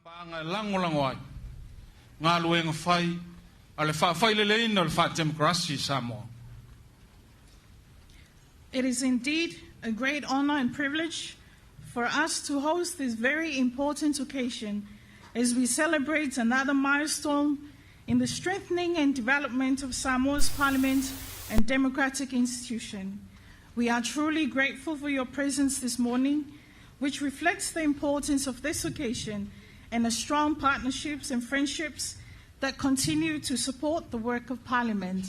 Paaga e lagolago ai galuega fai a le faafaileleina o le faatemokarasi i Samoa. It is indeed a great honor and privilege for us to host this very important occasion as we celebrate another milestone in the strengthening and development of Samoa's parliament and democratic institution. We are truly grateful for your presence this morning, which reflects the importance of this occasion and the strong partnerships and friendships that continue to support the work of Parliament.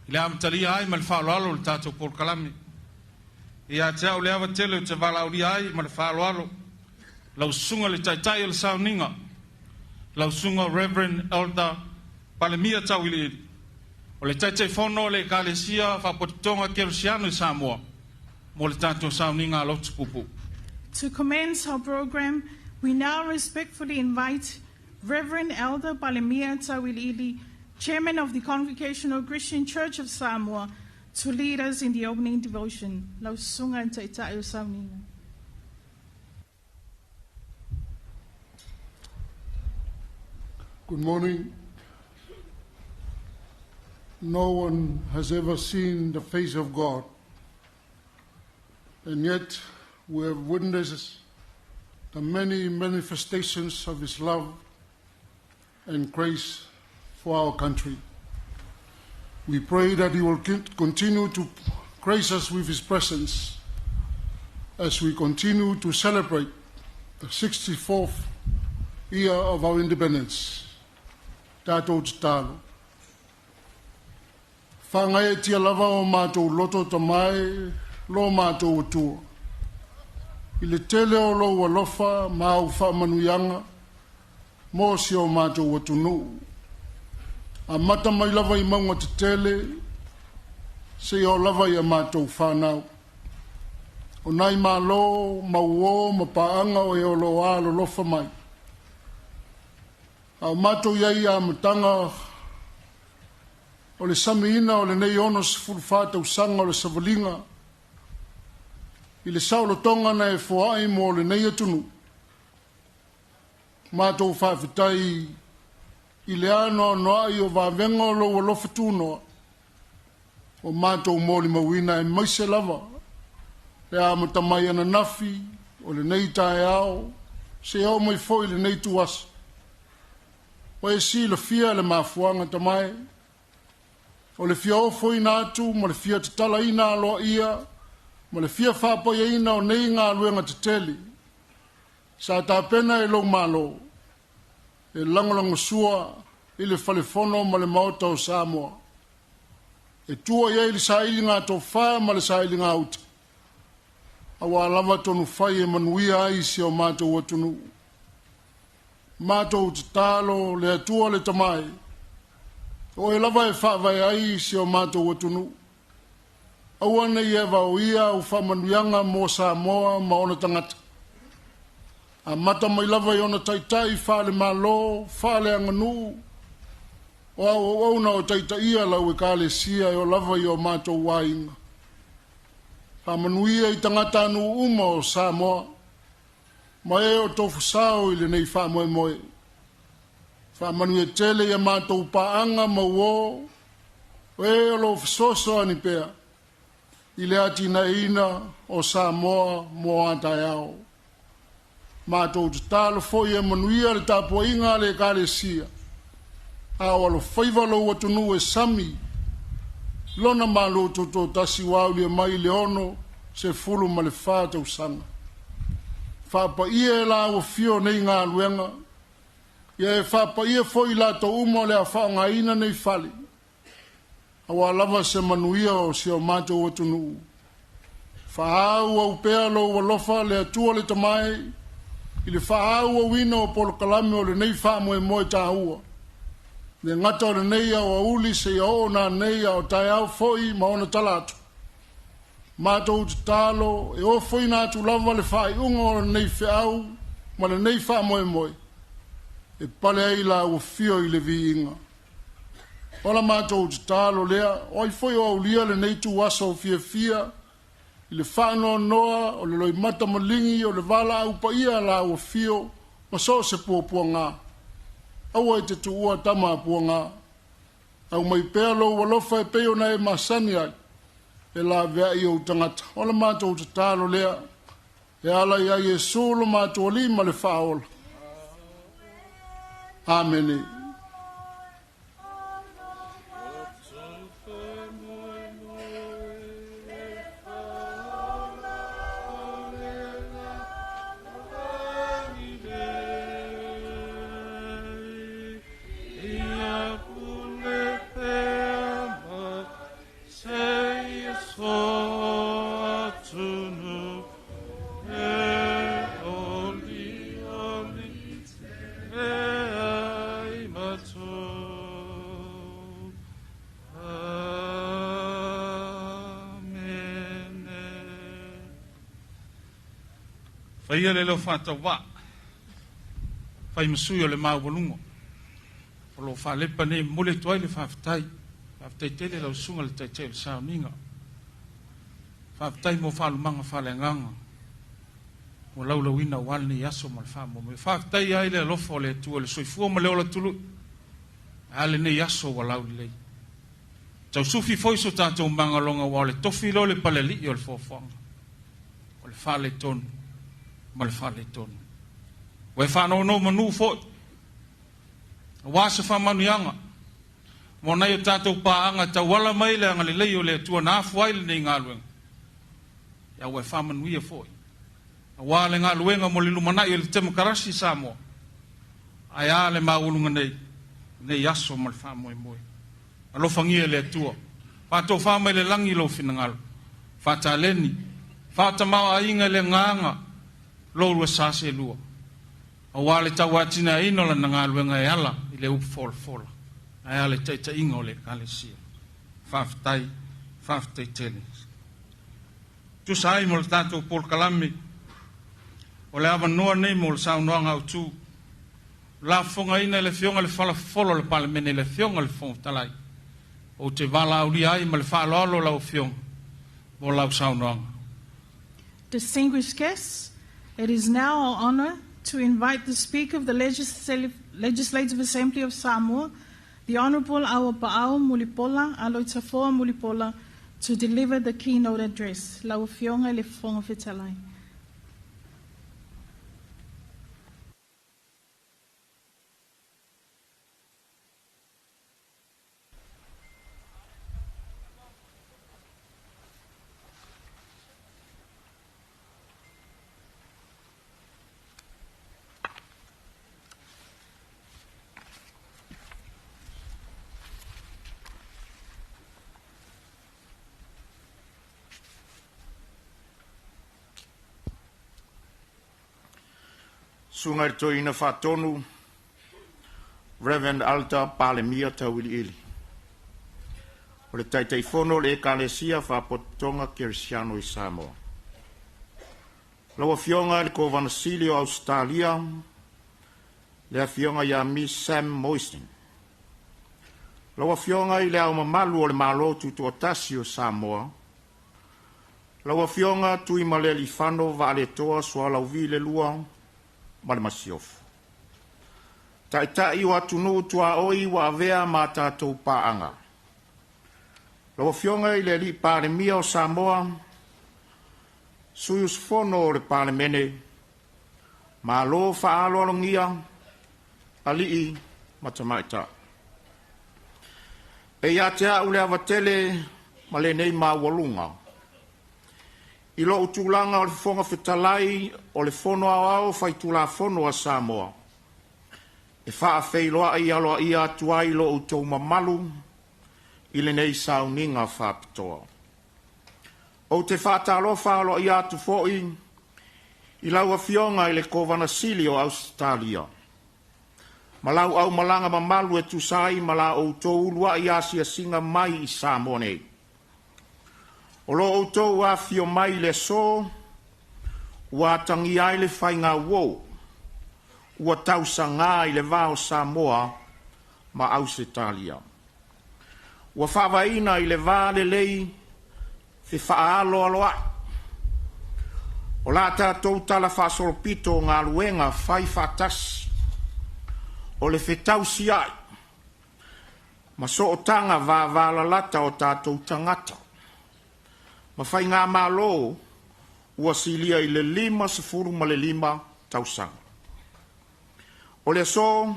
I le amatalia ai ma le faaaloalo le tatou polokalame, ia te au le ava tele ou te valaaulia ai ma le faaaloalo lau susuga i le Taitai o le Sauniga, lau susuga Rev. Elder Palemia Tauiliili, o le Taitaifono o le Ekalesia Faapotopotoga Kerisiano i Samoa, mo le tatou sauniga a lotu puupuu. To commence our program, we now respectfully invite Reverend Elder Palemia Tauiliili, Chairman of the Congregational Christian Church of Samoa, to lead us in the opening devotion. Lau susuga i le Taitai o Sauniga. Good morning. No one has ever seen the face of God, and yet we have witnessed the many manifestations of His love and grace for our country. We pray that He will continue to grace us with His presence as we continue to celebrate the 64th year of our independence. Tatou tatalo. Faagaeetia lava o matou loto tamae lo matou Atua. I le tele o lou alofa ma au faamanuiaga mo si o matou atunuu. Amata mai lava i mauga tetele seia oo lava i a matou fanau. O nai malo, ma uō ma paaga o e o lo o alolofa mai. A o matou i ai i amataga o le samiina o lenei 64 tausaga o le savaliga i le saolotoga na e foai mo lenei atunuu, matou faafetai i le anoanoai o vavega o lou alofa tunoa ua matou molimauina aemaise lava le amata mai ananafi o lenei taeao seia oo mai foi i lenei ituaso. Ua e silafia le mafuaaga tamae o le fia ofoina atu ma le fia tatalaina aloaia ma le fia faapaiaina o nei galuega tetele sa tapena e lou Malo e lagolagosua i le Fale Fono ma le Maota o Samoa e tua i ai le sailiga tofa ma le sailiga uta aua lava tonu fai e manuia ai si o matou atunuu. Matou tatalo le Atua le Tamae, o oe lava e faavae ai si o matou atunuu. Aua ne i e vaoia au faamanuiaga mo Samoa ma ona tagata. Amata mai lava i ona taitai faale-Malo, faale-aganuu, o au auauna o taitaia lau ekalesia e oo lava i o matou aiga. Faamanuia i tagatanuu uma o Samoa, ma e o tofu sao i lenei faamoemoe. Faamanuia tele i a matou paaga ma uō, o e o lo o fesoasoani pea i le atinaeina o Samoa mo a taeao. Matou tatalo foi e manuia le tapuaiga a le Ekalesia, a o alofaiva lou atunuu e sami lona Malo Tutoatasi ua aulia mai le 64 tausaga. Faapaia e la ua fia o nei galuega, ia e faapaia foi i latou uma o le a faaaogaina nei fale, aua lava se manuia o si o matou atunuu. Faaauau pea lou alofa le Atua le Tamae i le faaauauina o polokalame o lenei faamoemoe taua. Le gata o lenei aoauli seia oo nanei a o taeao foi ma ona tala atu. Matou tatalo e ofoina atu lava le faaiuga o lenei feau ma lenei faamoemoe e pale ai la ua fio i le viiga. O la matou tatalo lea, o ai foi o aulia lenei ituaso fiafia i le faanoanoa o le loimata maligi o le valaau paia a la ua fio Ma so o se puapuaga. Aua e te tuua tama a puaga. Aumai pea lou alofa e pei ona e masani ai. E laveai ou tagata. O le matou tatalo lea. E ala ia Iesu lo matou Alii ma le Faaola. Amene. Faia le leo faatauvaa, faimasui o le maualuga. O lo o faalepa nei e momoli atu ai le faafetai. Faafetai tele lau susuga i le Taitai o le Sauniga. Faafetai mo faalumaga faaleagaga ua laulauina aua lenei aso ma le faamoemoe. Faafetai ai le alofa o le Atua i le soifua ma le ola tului, a lenei aso ua laulelei. Tausufi foi so tatou magaloga aua o le tofi lea o le palealii o le foafoaga, o le faaletonu ma le faaletonu. Ua e faanonomanu foi aua se faamanuiaga mo nai o tatou paaga tauala mai le agalelei o le Atua na afu ai lenei galuega. Ia ua e faamanuia foi aua le galuega mo le lumanai o le temokarasi i Samoa, ae a le maualuga nei, nei aso ma le faamoemoe. Alofagia e le Atua, faatofa mai le lagi lou finagalo, faataleni, faatamaoaiga i le agaga lou lua selua, aua le tauatinaeina o lana galuega e ala i le upu folafola, ae a le taitaiga o le Ekalesia. Faafetai, faafetai tele. Tusa ai mo le tatou polokalame, o le avanoa nei mo le saunoaga autu, lafofogaina e le Afioga i le Falafolo o le Palemene, le Afioga i le Fofoga Fetalai, ou te valaaulia ai ma le faaaloalo lau Afioga mo lau saunoaga. Distinguished guests, it is now our honor to invite the Speaker of the Legislative Assembly of Samoa, the Honorable Auapaau Mulipola Aloitafoa Mulipola, to deliver the keynote address. Lau Afioga i le Fofoga Fetalai. Susuga i le Toeaina Faatonu Reverend Alta Palemia Tauiliili, o le Taitaifono o le Ekalesia Faapotopotoga Kerisiano i Samoa. Lau Afioga i le Kovana Sili o Ausetalia, le Afioga ia Miss Sam Mostyn. Lau Afioga i Le Ao Mamalu o le Malo Tutoatasi o Samoa, lau Afioga Tuimalealiifano Vaaletoa Sualauvi II ma le Masiofo. Taitai o atunuu tuaoi ua avea ma tatou paaga. Lau Afioga i le Alii Palemia o Samoa, sui usufono o le Palemene, malo faaaloalogia alii ma tamaitai. E ia te au le ava tele ma lenei maualuga, i lou tulaga o le Fofoga Fetalai o le Fono Aoao Faitulafono a Samoa, e faafeiloai aloaia atu ai i lo outou mamalu i lenei sauniga faapitoa. Ou te faatalofa aloaia atu foi i lau Afioga i le Kovana Sili o Ausetalia ma lau aumalaga mamalu e tusa ai ma la outou uluai asiasiga mai i Samoa nei. O lo outou afifio mai i le aso ua atagia ai le faigauo ua tausaga i le va o Samoa ma Ausetalia. Ua faavaeina i le va lelei fefaaloaloai O la tatou tala faasolopito o galuega fai faatasi, o le fetausiai ma sootaga vavalalata o tatou tagata ma faigamalo ua silia i le 55 tausaga. O le aso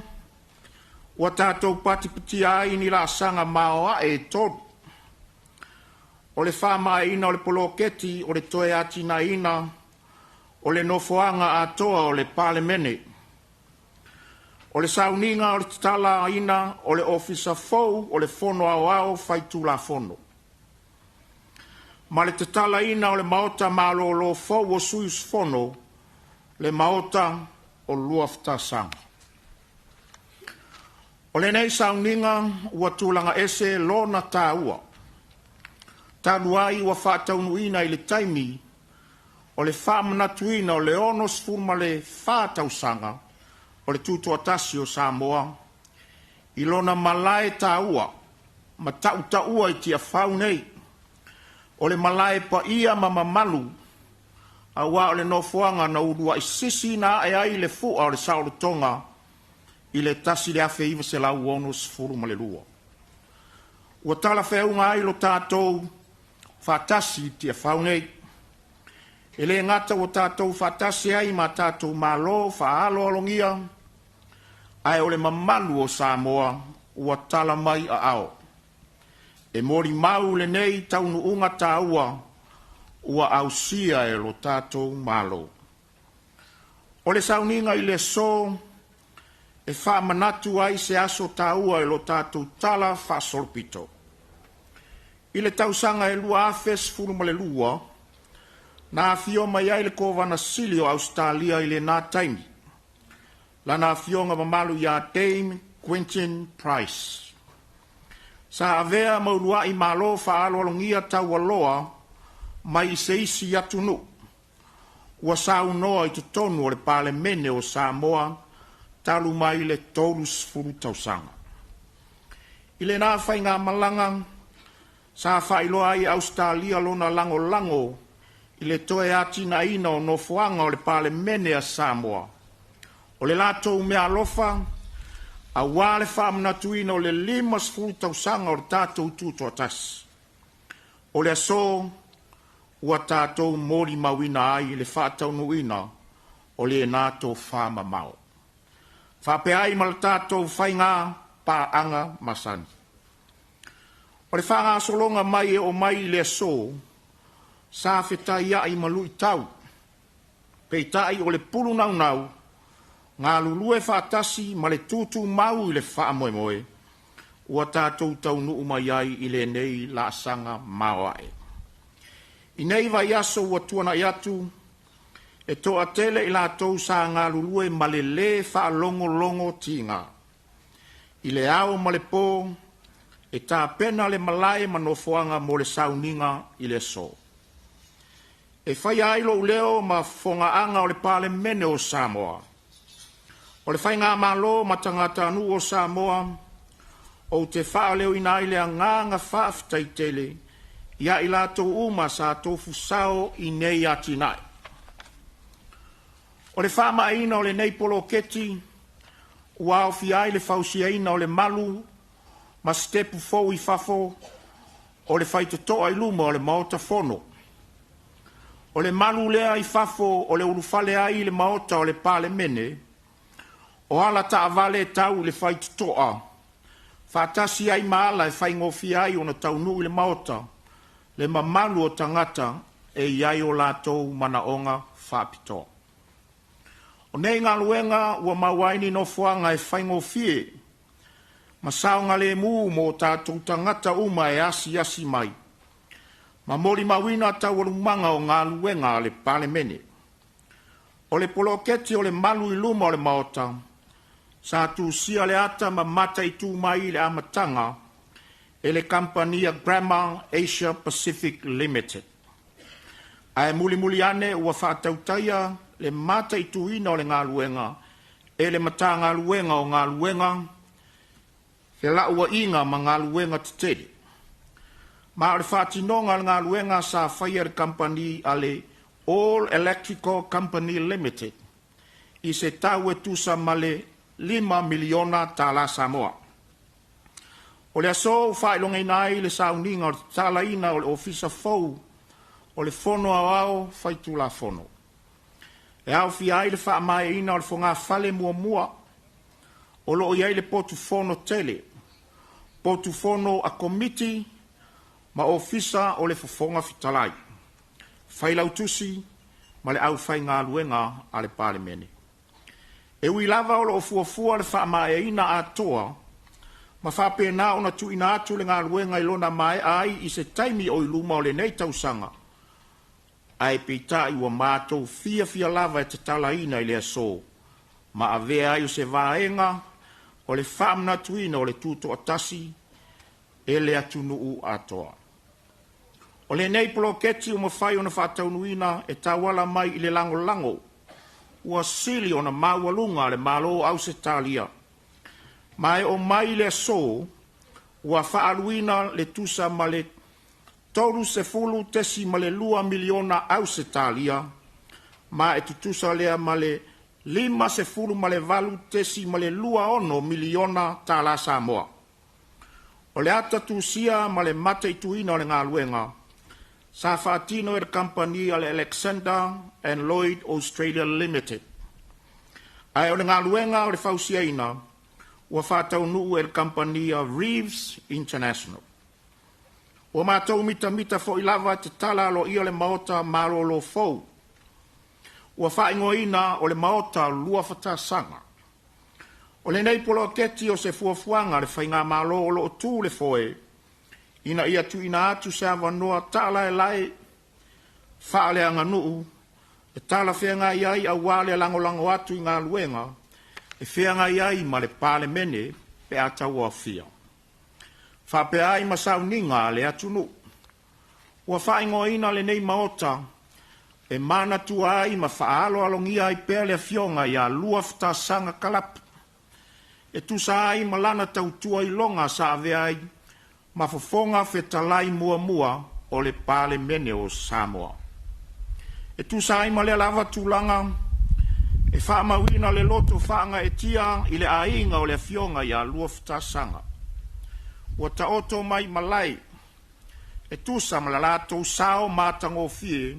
ua tatou patipatia ai ni laasaga maoae e tolu, o le faamaeaina o le Poloketi o le Toe Atinaeina o le Nofoaga Atoa o le Palemene, o le sauniga o le tatalaina o le Ofisa Fou o le Fono Aoao Faitulafono, ma le tatalaina o le Maota Malolo fou o sui usufono, le Maota o Luafatasaga. O lenei sauniga ua tulaga ese lona taua, talu ai ua faataunuuina i le taimi o le faamanatuina o le 64 tausaga o le Tutoatasi o Samoa i lona malae taua ma tautaua i Tiafau nei, o le malae paia ma mamalu, aua o le nofoaga na uluai sisiina ae ai le fua o le saolotoga i le 1962. Ua talafeauga ai lo tatou faatasi i Tiafau nei, e le gata ua tatou faatasi ai ma tatou malo faaaloalogia, ae o le mamalu o Samoa ua tala mai aao e molimau lenei taunuuga taua ua ausia e lo tatou Malo. O le sauniga i le aso e faamanatu ai se aso taua i lo tatou tala faasolopito. I le tausaga e 2012, na afio mai ai le Kovana Sili o Ausetalia i lena taimi, Lana Afioga Mamalu ia Dame Quentin Bryce. Sa avea ma uluai malo faaaloalogia taualoa mai i se isi atunuu ua saunoa i totonu o le Palemene o Samoa talu mai le 30 tausaga. I lena faigamalaga, sa faailoa ai e Ausetalia lona lagolago i le toe atinaeina o nofoaga o le Palemene a Samoa. O le latou meaalofa aua le faamanatuina o le 50 tausaga o le tatou Tutoatasi. O le aso ua tatou molimauina ai le faataunuuina o lena tofamamao, faapea ai ma le tatou faiga paaga masani. O le faagasologa mai e oo mai i le aso, sa fetaiai ma luitau, peitai o le pulu naunau, galulue faatasi ma le tutumau i le faamoemoe, ua tatou taunuu mai ai i lenei laasaga maoae. I nei vaiaso ua tuanai atu, e toatele i latou sa galulue ma le lē faalogologotiga i le ao ma le po e tapena le malae ma nofoaga mo le sauniga i le aso. E faia ai lou leo ma fofogaaga o le Palemene o Samoa, o le Faigamalo ma tagatanuu o Samoa, ou te faaleoina ai le agaga faafetai tele ia i latou uma sa tofu sao i nei atinae. O le faamaeaina o lenei poloketi ua aofia ai le fausiaina o le malu ma sitepu fou i fafo o le faitotoa i luma o le Maota Fono. O le malu lea i fafo o le ulufale ai i le Maota o le Palemene, o ala taavale tau i le faitotoa, faatasi ai ma ala e faigofie ai ona taunuu i le Maota le mamalu o tagata e i ai o latou manaoga faapitoa. O nei galuega ua maua ai ni nofoaga e faigofie ma saogalemu mo tatou tagata uma e asiasi mai ma molimauina taualumaga o galuega a le Palemene. O le poloketi o le malu i luma o le Maota, sa tusia le ata ma mataitu mai i le amataga e le kamupani Grammar Asia Pacific Limited. Ae mulimuli ane ua faatautaia le mataituina o le galuega e le Matagaluega o Galuega, Felauaiga ma Galuega Tetele. Ma o le faatinoga o le galuega sa faia e le kamupani a le All Electrical Company Limited i se tau e tusa ma le $5 miliona tālā Samoa. O le aso ua faailogaina ai le sauniga o le tatalaina o le Ofisa fou o le Fono Aoao Faitulafono, e aofia ai le faamaeaina o le fogafale muamua o loo i ai le potu fono tele, potu fono a Komiti ma Ofisa o le Fofoga Fetalai, Failautusi ma le aufaigaluega a le Palemene. E ui lava o loo fuafua le faamaeaina atoa ma faapena ona tuuina atu le galuega i lona maea ai i se taimi o i luma o lenei tausaga, ae peitai ua matou fiafia lava e tatalaina i le aso ma avea ai o se vaega o le faamanatuina o le Tutoatasi e le atunuu atoa. O lenei poloketi ua mafai ona faataunuuina e tauala mai i le lagolago ua sili ona maualuga a le Malo o Ausetalia, ma e oo mai i le aso ua faaaluina le tusa ma le $30.2 miliona Ausetalia, ma e tutusa lea ma le $58.26 miliona tala Samoa. O le ata tusia ma le mataituina o le galuega sa faatino e le kamupani a le Alexander and Lloyd Australia Limited, ae o le galuega o le fausiaina ua faataunuu e le kamupani a Reeves International. Ua matou mitamita foi lava e tatala aloaia le Maota malolo fou ua faaigoaina o le Maota Luafatasaga. O lenei poloketi o se fuafuaga a le Faigamalo o loo tu le foe, ina ia tuuina atu se avanoa taalaelae faaleaganuu e talafeagai ai aua le lagolago atu i galuega e feagai ai ma le Palemene pe a tauaofia, faapea ai ma sauniga a le atunuu. Ua faaigoaina lenei Maota e manatua ai ma faaaloalogia ai pea le Afioga ia Luafatasaga Kalapa, e tusa ai ma lana tautua iloga sa avea ai ma Fofoga Fetalai muamua o le Palemene o Samoa. E tusa ai ma lea lava tulaga, e faamauina le loto faagaeetia i le aiga o le Afioga ia Luafatasaga ua taoto mai malae e tusa ma le latou sao matagofie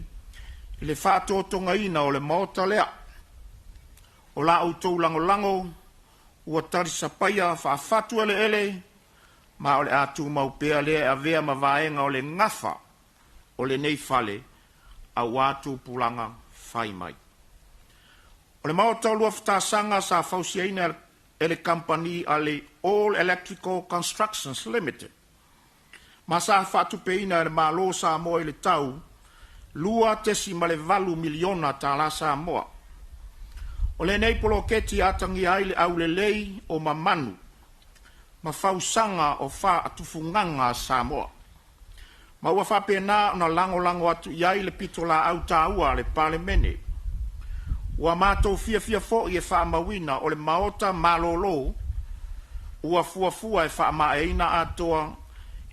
i le faatotogaina o le Maota lea. O la outou lagolago ua talisapaia faafatuleleele, ma o le a tumau pea lea e avea ma vaega o le gafa o lenei fale aua tupulaga fai mai. O le Maota o Luafatasaga sa fausiaina e le kamupani a le All Electrical Constructions Limited, ma sa faatupeina e le Malo o Samoa i le tau $2.8 miliona tala Samoa. O lenei poloketi e atagia ai le aulelei o mamanu ma fausaga o faatufugaga a Samoa, ma ua faapena ona lagolago atu i ai le pitolaau taua a le Palemene. Ua matou fiafia foi e faamauina o le Maota malolo ua fuafua e faamaeaina atoa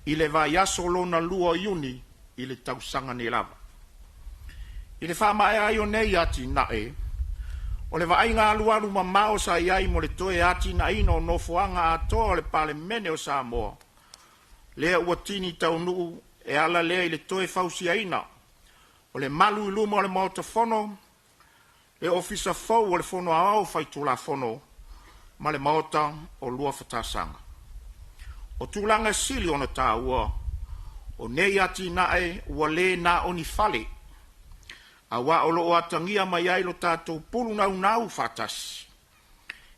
i le vaiaso lona lua o Iuni i le tausaga nei lava. I le faamaea ai o nei atinae, o le vaaiga alualu mamao sa i ai mo le toe atinaeina o nofoaga atoa o le Palemene o Samoa, lea ua tini taunuu e ala lea i le toe fausiaina o le malu i luma o le Maota Fono, le Ofisa fou o le Fono Aoao Faitulafono ma le Maota o Luafatasaga. O tulaga e sili ona taua, o nei atinae ua le na o ni fale, aua o loo atagia mai ai lo tatou pulu naunau faatasi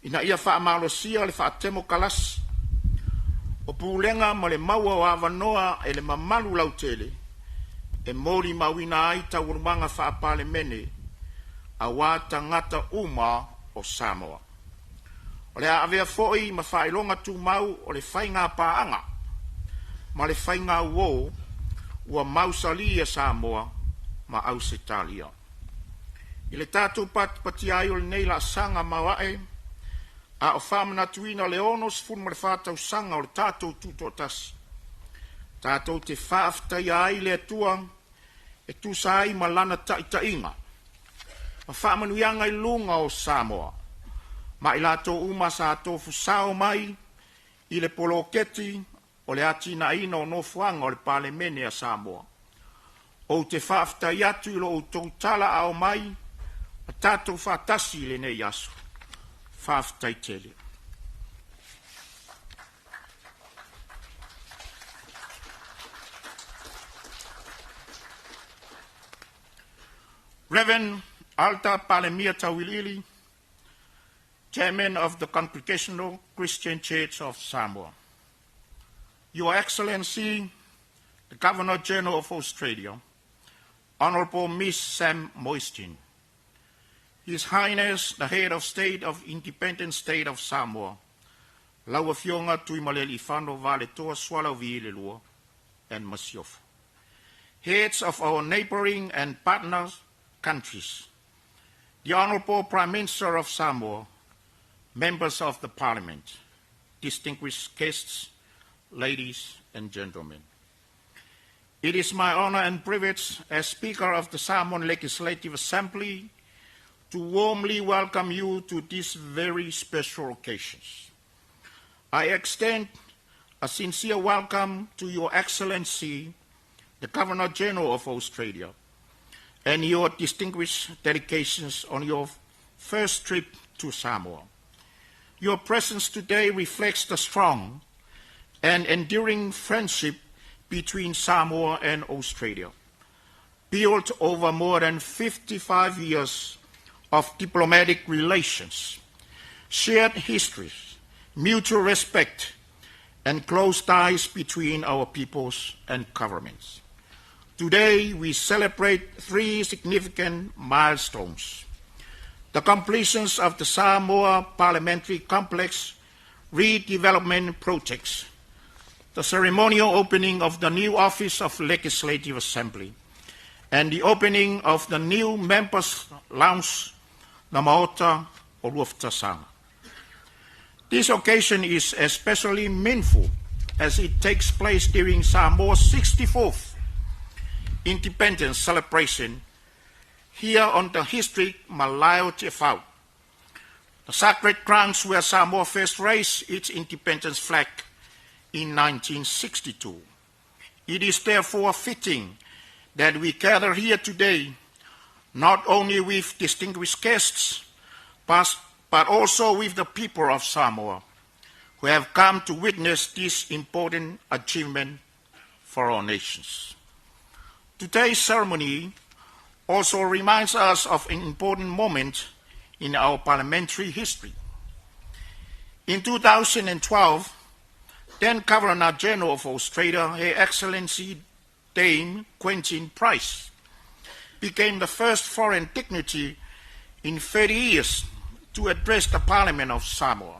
ina ia faamalosia le faatemokalasi o pulega ma le maua o avanoa e le mamalu lautele e molimauina ai taualumaga faa-Palemene aua tagata uma o Samoa. O le a avea foi ma faailoga tumau o le faiga paaga ma le faiga uo ua mausali e Samoa ma Ausetalia. I le tatou patipatia ai o lenei laasaga maoae, a o faamanatuina le 64 tausaga o le tatou Tutoatasi, tatou te faafetaia ai le Atua E tusa ai ma lana taʻitaʻiga ma faamanuiaga i luga o Samoa ma i latou uma sa tofusao mai i le poloketi o le atinaeina o nofoaga o le Palemene a Samoa. Ou te faafetai atu i lo outou talaaao mai ma tatou faatasi i lenei aso. Faafetai tele. Reverend Alta Palemia Tauiliili, Chairman of the Congregational Christian Church of Samoa. Your Excellency, the Governor General of Australia, Honorable Miss Sam Mostyn. His Highness, the Head of State of Independent State of Samoa, Lau Afioga Tuimalealiifano Vaaletoa Sualauvi II and Masiofo. Heads of our neighboring and partner countries, the Honorable Prime Minister of Samoa, members of the Parliament, distinguished guests, ladies and gentlemen. It is my honor and privilege as Speaker of the Samoan Legislative Assembly to warmly welcome you to this very special occasion. I extend a sincere welcome to Your Excellency, the Governor General of Australia, and your distinguished delegations on your first trip to Samoa. Your presence today reflects the strong and enduring friendship between Samoa and Australia, built over more than 55 years of diplomatic relations, shared histories, mutual respect, and close ties between our peoples and governments. Today, we celebrate three significant milestones. The completions of the Samoa Parliamentary Complex redevelopment projects, the ceremonial opening of the new Office of Legislative Assembly, and the opening of the new Members Lounge, the Maota o Luafatasaga. This occasion is especially meaningful as it takes place during Samoa's 64th independence celebration here on the historic Malae o Tiafau, the sacred grounds where Samoa first raised its independence flag in 1962. It is therefore fitting that we gather here today not only with distinguished guests, but also with the people of Samoa who have come to witness this important achievement for our nations. Today's ceremony also reminds us of an important moment in our parliamentary history. In 2012, then Governor General of Australia, Her Excellency Dame Quentin Bryce, became the first foreign dignitary in 30 years to address the Parliament of Samoa.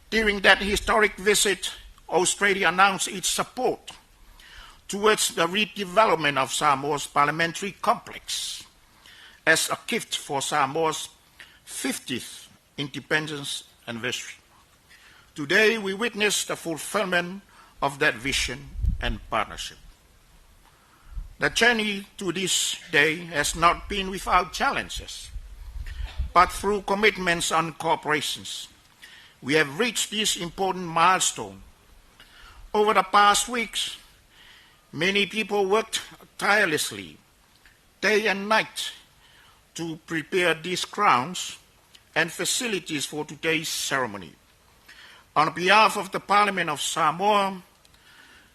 During that historic visit, Australia announced its support towards the redevelopment of Samoa's parliamentary complex as a gift for Samoa's 50th independence anniversary. Today, we witness the fulfillment of that vision and partnership. The journey to this day has not been without challenges, but through commitments and cooperations, we have reached this important milestone. Over the past weeks, many people worked tirelessly, day and night, to prepare these grounds and facilities for today's ceremony. On behalf of the Parliament of Samoa,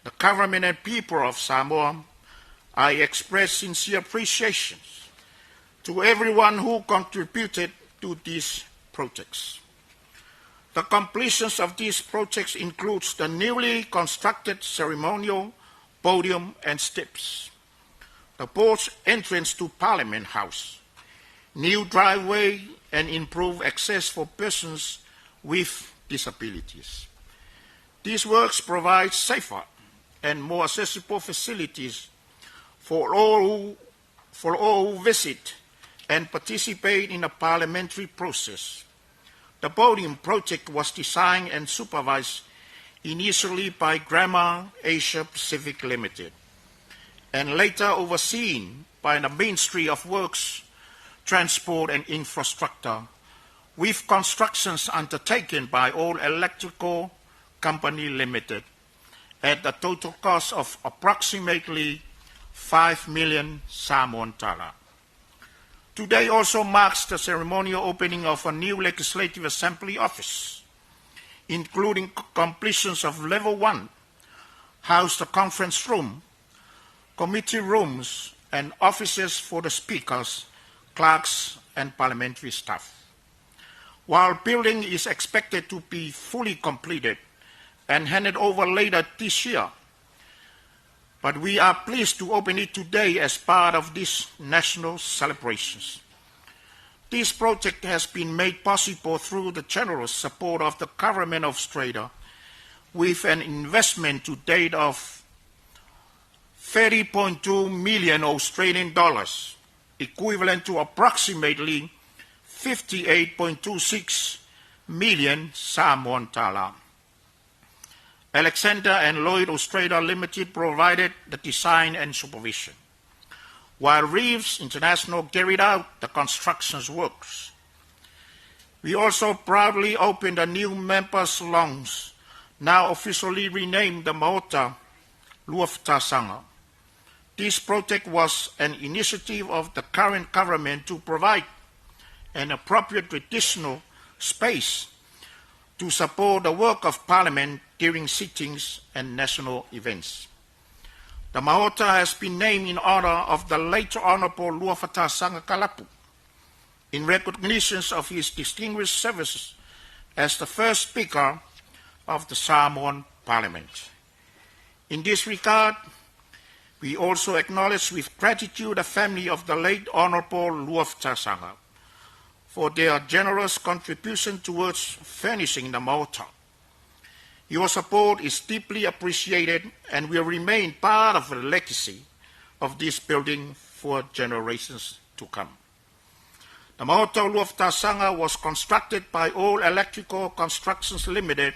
the government and people of Samoa, I express sincere appreciation to everyone who contributed to these projects. The completion of these projects includes the newly constructed ceremonial podium and steps, the porch entrance to Parliament House, new driveway and improved access for persons with disabilities. These works provide safer and more accessible facilities for all who visit and participate in the parliamentary process. The podium project was designed and supervised initially by Grammar Asia Pacific Limited and later overseen by the Ministry of Works, Transport and Infrastructure, with constructions undertaken by All Electrical Company Limited at a total cost of approximately 5 million Samoan tala. Today also marks the ceremonial opening of a new Legislative Assembly office, including completions of Level 1, house the conference room, committee rooms, and offices for the speakers, clerks, and parliamentary staff. While building is expected to be fully completed and handed over later this year, but we are pleased to open it today as part of these national celebrations. This project has been made possible through the generous support of the Government of Australia, with an investment to date of 30.2 million Australian dollars, equivalent to approximately 58.26 million Samoan tala. Alexander and Lloyd Australia Limited provided the design and supervision, while Reeves International carried out the construction works. We also proudly opened a new members' lounge, now officially renamed the Maota Luafatasaga. This project was an initiative of the current government to provide an appropriate traditional space to support the work of Parliament during sittings and national events. The Maota has been named in honor of the late Honorable Luafatasaga Kalapu, in recognition of his distinguished services as the first Speaker of the Samoan Parliament. In this regard, we also acknowledge with gratitude the family of the late Honorable Luafatasaga for their generous contribution towards furnishing the Maota. Your support is deeply appreciated and will remain part of the legacy of this building for generations to come. The Maota Luafatasaga was constructed by All Electrical Constructions Limited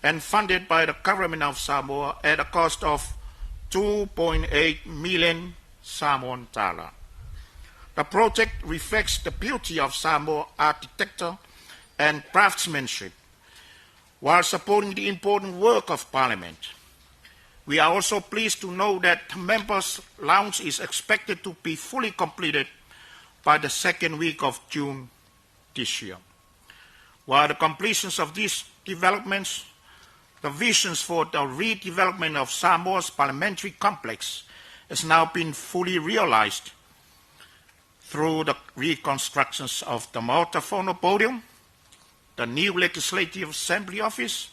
and funded by the Government of Samoa at a cost of 2.8 million Samoan tala. The project reflects the beauty of Samoa architecture and craftsmanship while supporting the important work of Parliament. We are also pleased to know that the Members' Lounge is expected to be fully completed by the second week of June this year. While the completions of these developments, the visions for the redevelopment of Samoa's parliamentary complex has now been fully realized through the reconstructions of the Maota Fono podium, the new Legislative Assembly office,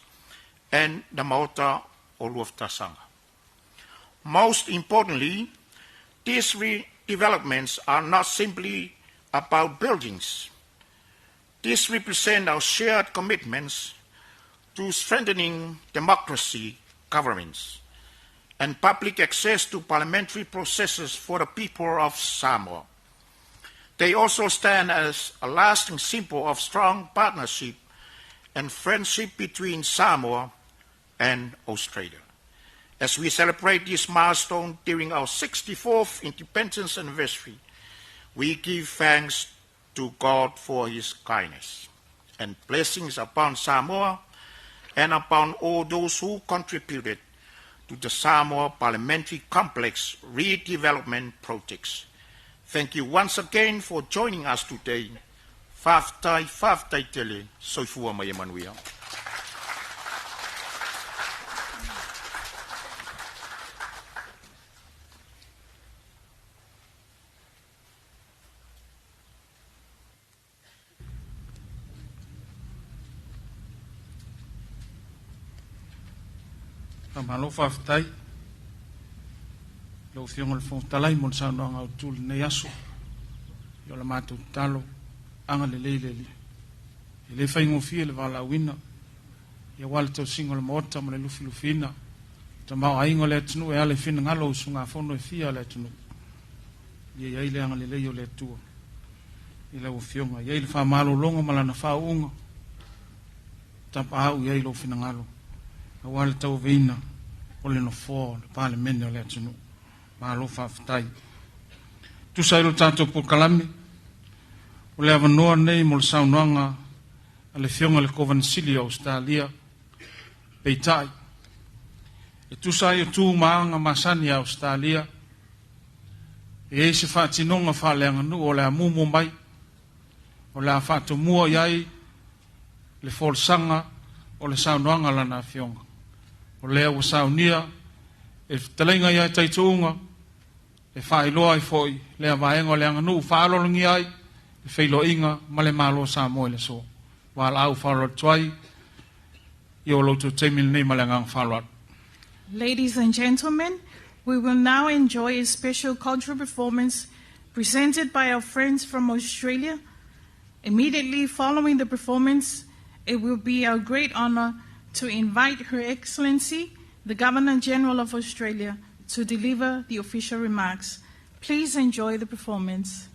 and the Maota o Luafatasaga. Most importantly, these redevelopments are not simply about buildings. These represent our shared commitments to strengthening democracy, governance, and public access to parliamentary processes for the people of Samoa. They also stand as a lasting symbol of strong partnership and friendship between Samoa and Australia. As we celebrate this milestone during our 64th independence anniversary, we give thanks to God for His kindness and blessings upon Samoa and upon all those who contributed to the Samoa Parliamentary Complex redevelopment projects. Thank you once again for joining us today. Faafetai, faafetai tele, soifua ma ia manuia. Faamalo faafetai lau Afioga i le Fofoga Fetalai mo le saunoaga autu i lenei aso. Ia o le matou tatalo, agalelei le Alii. E le faigofie le valaauina aua le tausiga o le Maota ma le lufilufiina tamaoaiga o le atunuu e ala i finagalo o usugafono e fia a le atunuu. Ia i ai le agalelei o le Atua i lau Afioga, i ai le faamalologa ma lana faauuga, tapaau i ai lou finagalo aua le tauaveina o le nofoa o le Palemene o le atunuu. Malo faafetai. Tusa ai lo tatou polokalame, o le avanoa lenei mo le saunoaga a le Afioga i le Kovana Sili o Ausetalia. Peitai, e tusa ai o tu ma aga masani a Ausetalia, e i ai se faatinoga faaleaganuu o le a muamua mai, o le a faatomua i ai le folasaga o le saunoaga a lana Afioga. O lea ua saunia e le fetalaiga ia Taituuga e faailoa ai foi lea vaega o le aganuu faaaloalogia ai le feiloaiga ma le Malo o Samoa i le aso. Valaau faaaloalo atu ai i o lo outou taimi lenei ma le agaga faaaloalo. Ladies and gentlemen, we will now enjoy a special cultural performance presented by our friends from Australia. Immediately following the performance, it will be our great honor to invite Her Excellency, the Governor General of Australia, to deliver the official remarks. Please enjoy the performance.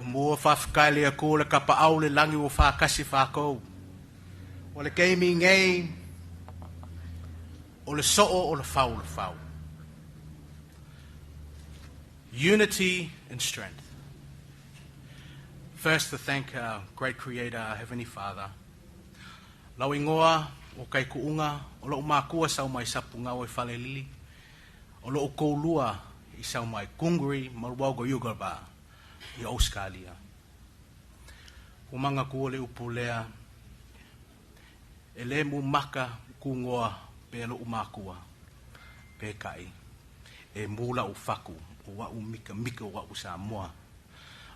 Mua faafetai le Atua le Tapaau le lagi ua faatasi fatou. O le taimi nei o le soo o le fau o le fau. Unity and strength. First, to thank our great Creator, our Heavenly Father. Lau igoa o Kaikuunga, o lou makua sau mai Sapugao i Falealili, o lou toalua i sau mai Gunggari ma Yugaba i Australia. Ua manatua le upu lea, e le mumaka kugoa pe lou makua, peitai, e mu la'u fatu, o a'u mikamika o a'u Samoa.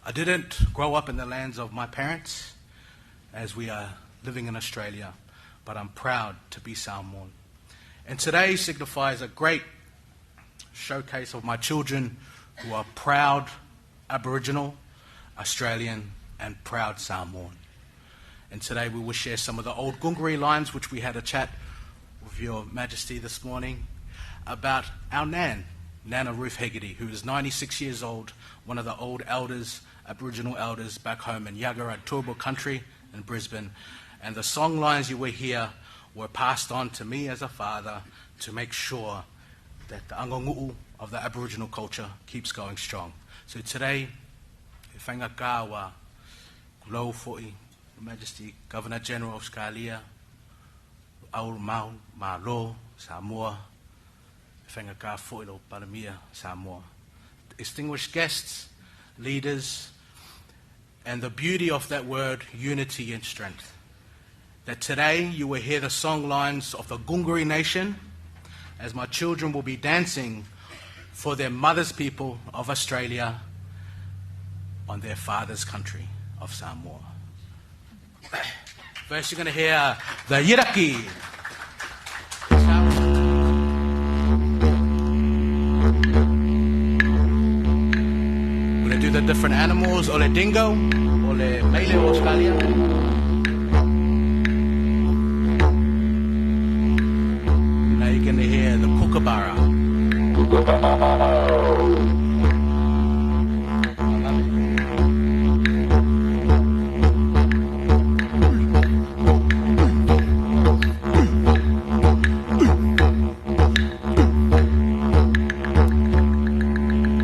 I didn't grow up in the lands of my parents, as we are living in Australia, but I'm proud to be Samoan. And today signifies a great showcase of my children who are proud Aboriginal, Australian, and proud Samoan. And today we will share some of the old Gunggari lines, which we had a chat with Your Majesty this morning, about our Nan, Nana Ruth Hegarty, who is 96 years old, one of the old elders, Aboriginal elders back home in Yagara Turrbal country in Brisbane. And the song lines you will hear were passed on to me as a father to make sure that the aganu'u of the Aboriginal culture keeps going strong. So today, e faigata ua tulou foi, Majesty Governor General of Australia, Au Mau Malo, Samoa, e faigata foi lau Palemia, Samoa. Distinguished guests, leaders, and the beauty of that word, unity and strength. That today you will hear the song lines of the Gunggari Nation as my children will be dancing for their mother's people of Australia on their father's country of Samoa. First, you're going to hear the Yidaki. We're going to do the different animals, o le dingo, o le maile Australia. Now you're going to hear the kookaburra. I love it.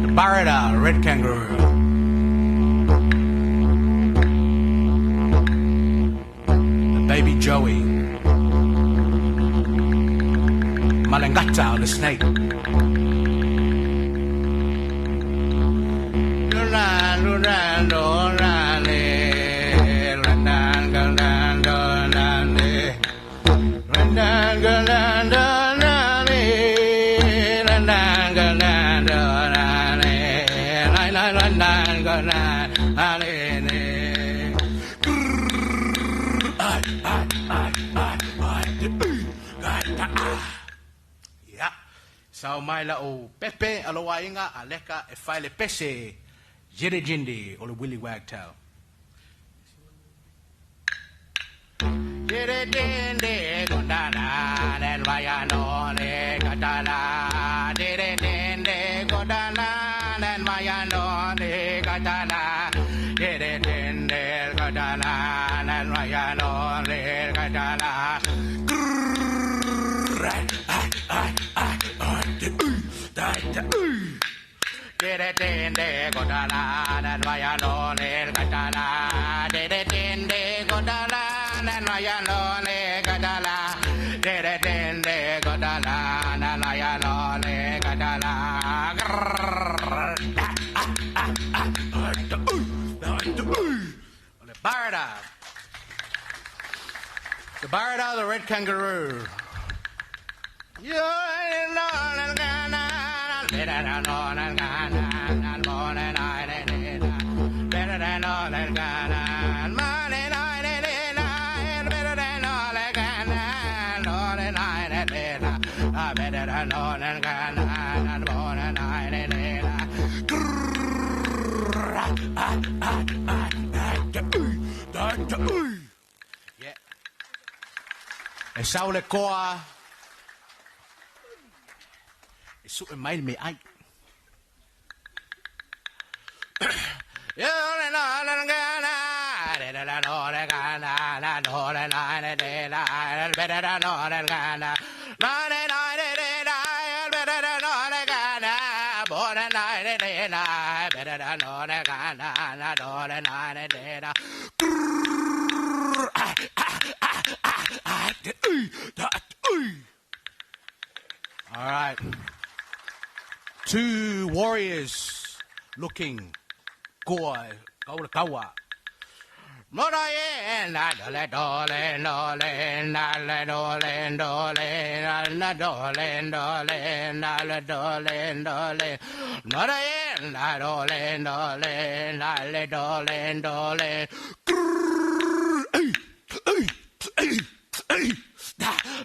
The Barada, red kangaroo. The baby Joey. Malangata, the snake. Ia, sao mai la'u pepe a lou aiga Aleka e fai le pese Jedejende o le Willy Wagtail. Jedejende gondala nel vaiano le katala. Jedejende gondala nel vaiano le katala. Jedejende gondala nel vaiano le katala. Jedejende gondala nel vaiano le katala. Jedejende gondala nel vaiano le katala. Jedejende gondala nel vaiano le katala. O le Barada. The Barada, the red kangaroo. Yeah. E sau le koa e su'e mai le meaai. All right. Two warriors looking koa kaula kaua. Mora ye na dole dole dole na le dole dole na dole dole na le dole dole. Mora ye na dole dole na le dole dole.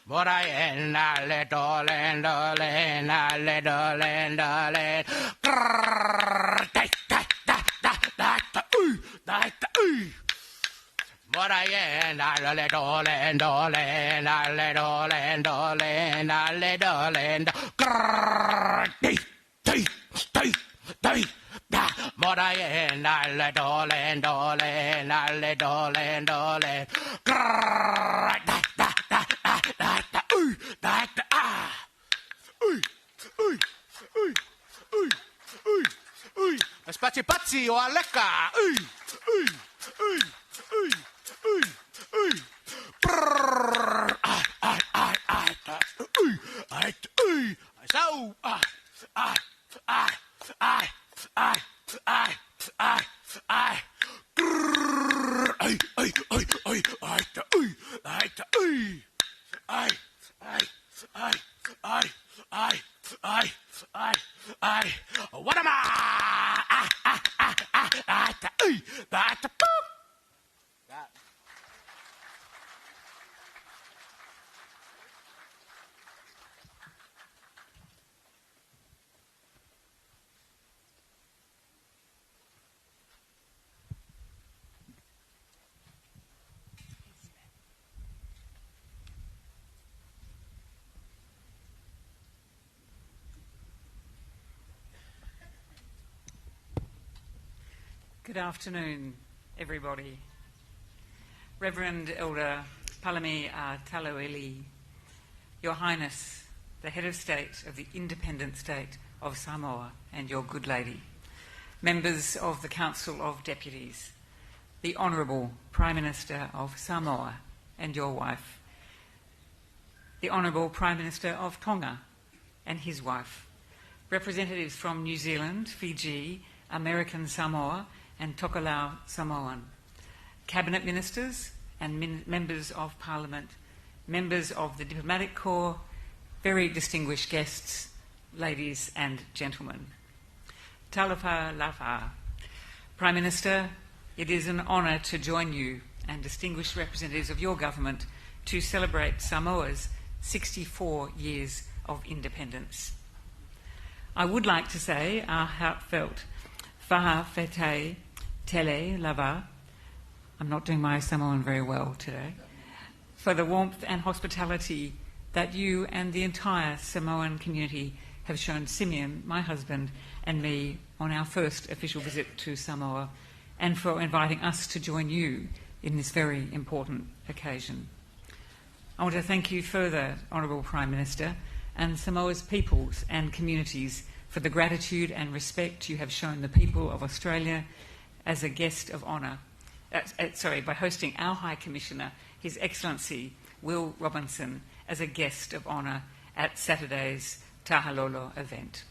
Mora ye na le dole dole na le dole dole. Grrr, da da da da da da da Mora ye na le dole dole na le dole dole na le dole. Grrr, dee dee dee dee da. Mora ye na le dole dole na le dole dole. Grrr, da da da da da da da da ah. Ui ui ui ui ui ui. Spatsi patsi o Aleka. Ui ui ui ui ui ui. Brrr, ah ah ah ah da, ui ah ui. Sau ah ah ah ah ah ah ah ah. Grrr, ai ai ai ai ai da, ui ai da, ui. Ai ai ai ai ai ai ai ai. What am I? Ah ah ah ah ah da, ui da da boop. That. Good afternoon, everybody. Reverend Elder Palami Tauiliili, Your Highness, the Head of State of the Independent State of Samoa and your good lady, members of the Council of Deputies, the Honourable Prime Minister of Samoa and your wife, the Honourable Prime Minister of Tonga and his wife, representatives from New Zealand, Fiji, American Samoa and Tokelau Samoan, Cabinet Ministers and members of Parliament, members of the Diplomatic Corps, very distinguished guests, ladies and gentlemen. Talofa lava. Prime Minister, it is an honour to join you and distinguished representatives of your government to celebrate Samoa's 64 years of independence. I would like to say our heartfelt Fa'afetai Tele Lava, I'm not doing my Samoan very well today, for the warmth and hospitality that you and the entire Samoan community have shown Simeon, my husband, and me on our first official visit to Samoa, and for inviting us to join you in this very important occasion. I want to thank you further, Honourable Prime Minister, and Samoa's peoples and communities for the gratitude and respect you have shown the people of Australia as a guest of honour. By hosting our High Commissioner, His Excellency Will Robinson, as a guest of honour at Saturday's Tahilolo event.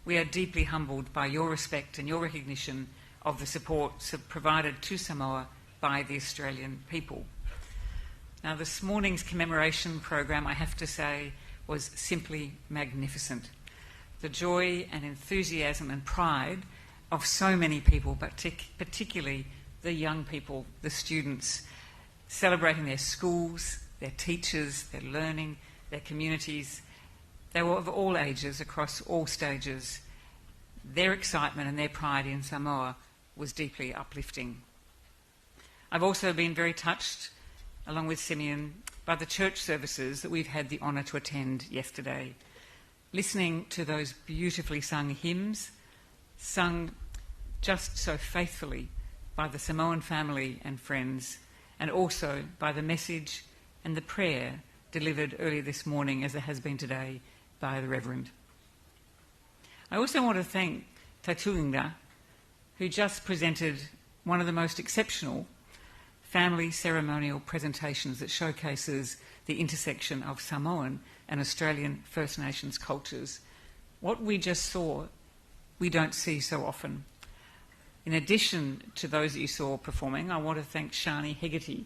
We are deeply humbled by your respect and your recognition of the support provided to Samoa by the Australian people. Now, this morning's commemoration program, I have to say, was simply magnificent. The joy and enthusiasm and pride of so many people, but particularly the young people, the students, celebrating their schools, their teachers, their learning, their communities. They were of all ages, across all stages. Their excitement and their pride in Samoa was deeply uplifting. I've also been very touched, along with Simeon, by the church services that we've had the honour to attend yesterday. Listening to those beautifully sung hymns, sung just so faithfully by the Samoan family and friends, and also by the message and the prayer delivered earlier this morning, as it has been today, by the Reverend. I also want to thank Tautuiga, who just presented one of the most exceptional family ceremonial presentations that showcases the intersection of Samoan and Australian First Nations cultures. What we just saw, we don't see so often. In addition to those that you saw performing, I want to thank Shani Hegarty.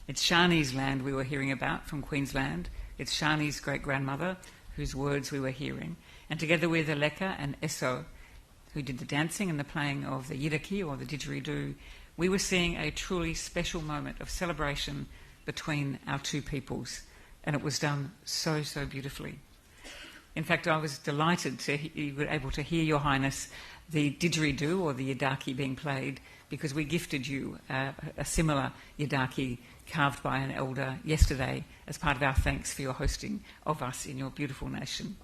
It's Shani's land we were hearing about from Queensland. It's Shani's great-grandmother whose words we were hearing. And together with Aleka and Eso, who did the dancing and the playing of the yidaki or the didgeridoo, we were seeing a truly special moment of celebration between our two peoples, and it was done so, so beautifully. In fact, I was delighted to you were able to hear, Your Highness, the didgeridoo or the yidaki being played, because we gifted you a similar yidaki carved by an elder yesterday as part of our thanks for your hosting of us in your beautiful nation.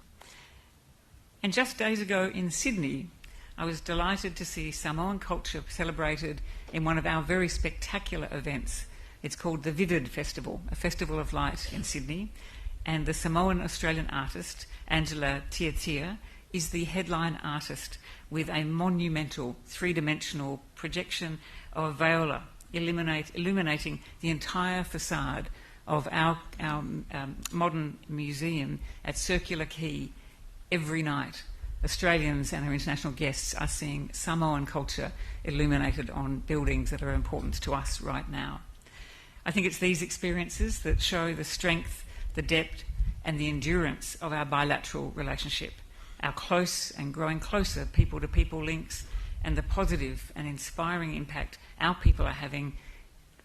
And just days ago in Sydney, I was delighted to see Samoan culture celebrated in one of our very spectacular events. It's called the Vivid Festival, a festival of light in Sydney. And the Samoan Australian artist, Angela Tiatia, is the headline artist with a monumental three-dimensional projection of viola, illuminating the entire facade of our modern museum at Circular Quay every night. Australians and our international guests are seeing Samoan culture illuminated on buildings that are important to us right now. I think it's these experiences that show the strength, the depth, and the endurance of our bilateral relationship, our close and growing closer people-to-people links, and the positive and inspiring impact our people are having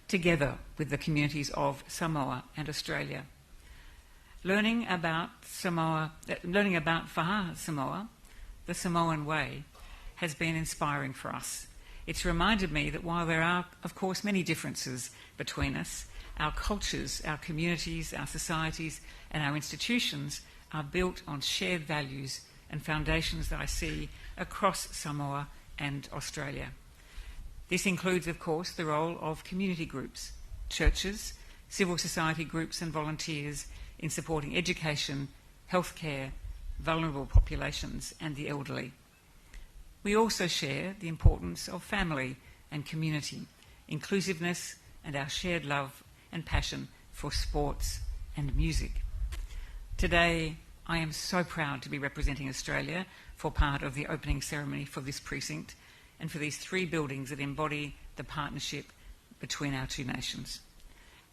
together with the communities of Samoa and Australia. Learning about Samoa, learning about Fa'a Samoa, the Samoan way, has been inspiring for us. It's reminded me that while there are, of course, many differences between us, our cultures, our communities, our societies, and our institutions are built on shared values and foundations that I see across Samoa and Australia. This includes, of course, the role of community groups, churches, civil society groups and volunteers in supporting education, healthcare, vulnerable populations and the elderly. We also share the importance of family and community, inclusiveness and our shared love and passion for sports and music. Today, I am so proud to be representing Australia for part of the opening ceremony for this precinct and for these three buildings that embody the partnership between our two nations.